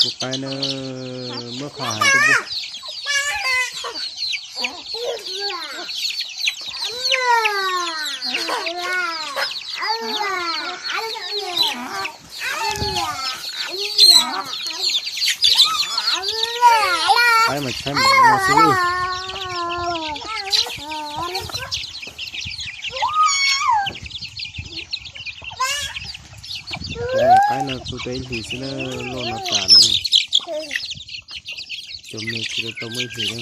Qaib na, muab qhov heev tuaj pub. Qaib mas tshaib npaum no xwb. Cov me qaib no tu tau ib hlis xwb na, loj no tas na. Cov me tsis tau tau muaj ib hlis na.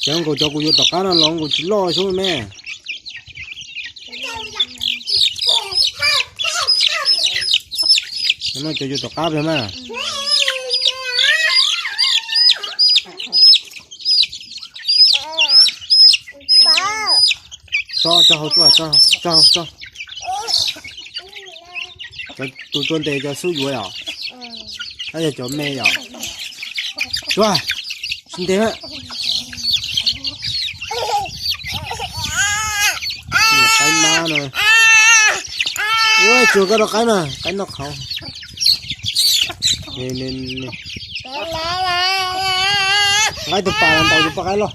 Cov nkaus cov kuv yuav tom qab no los nkaus tsis loj xyoob me. No cov yuav tom qab pem mas. Tso, tso hauv, tso, tso, tso. Cov tus tuaj ntes cov xub yuav yom? Ab, yog cov me yom? Tsuag, tsis ntes na. Qaib mab no. Ua tsuag koj rau qaib mas, qaib noj qhauv. Nqaij tus pas los ntaus tus poj qaib loj.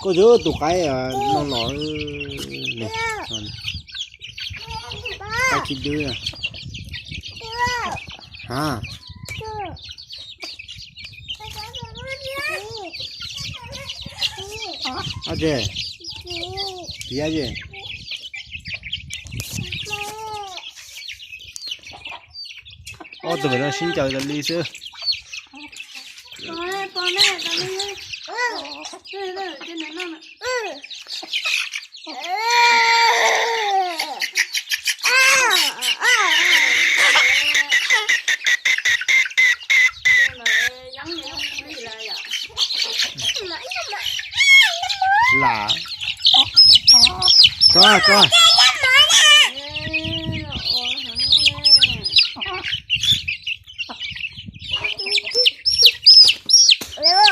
Koj yog tus qaib no los. Qaib khib dwb na. Ha. Ab tsi, piav tsi. Ob tug pem no sib ncaws tas li xwb. Lam. Tso, tso.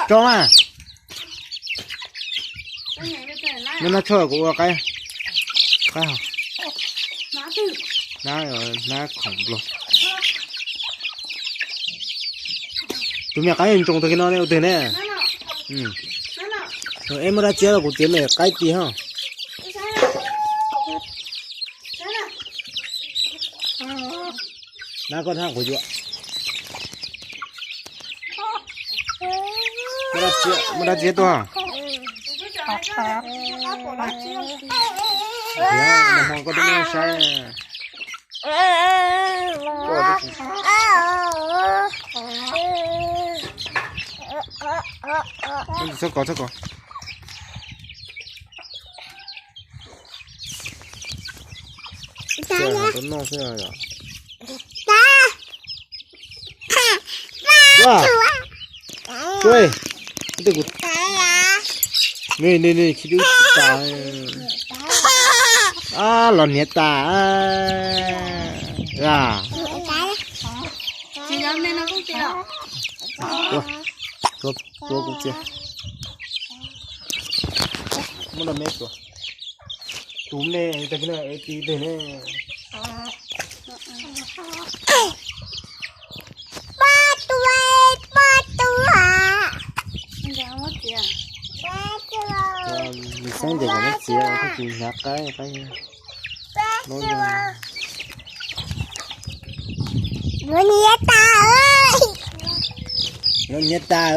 Tso mas. Neb nab tshuaj kuv ua qaib, qaib hau. Nab, nab khoom nplog. Tus me qaib ntsoos tag kis no ne ua twg ne? Es muaj dab tsi los kuv txiav me qaib ti hos. Nab koj hab kuv yuav. Muaj dab tsi tuaj? Hmo koj twb muab saib. Txhob kov, txhob kov. Noj xwb yom. Ua, ua, ib tug kuv, ni ni ni, khib dub tas. Ab, los hniav tas. Ua, tua kuv txiv. Muab los me tua. Tus me tag kis no es ti teg ne. Pab tua, pab tua. Nws xeeb ces kom muab txiav, tsis hnav qaib, qaib. Lov nyiav tas, lov nyiav tas.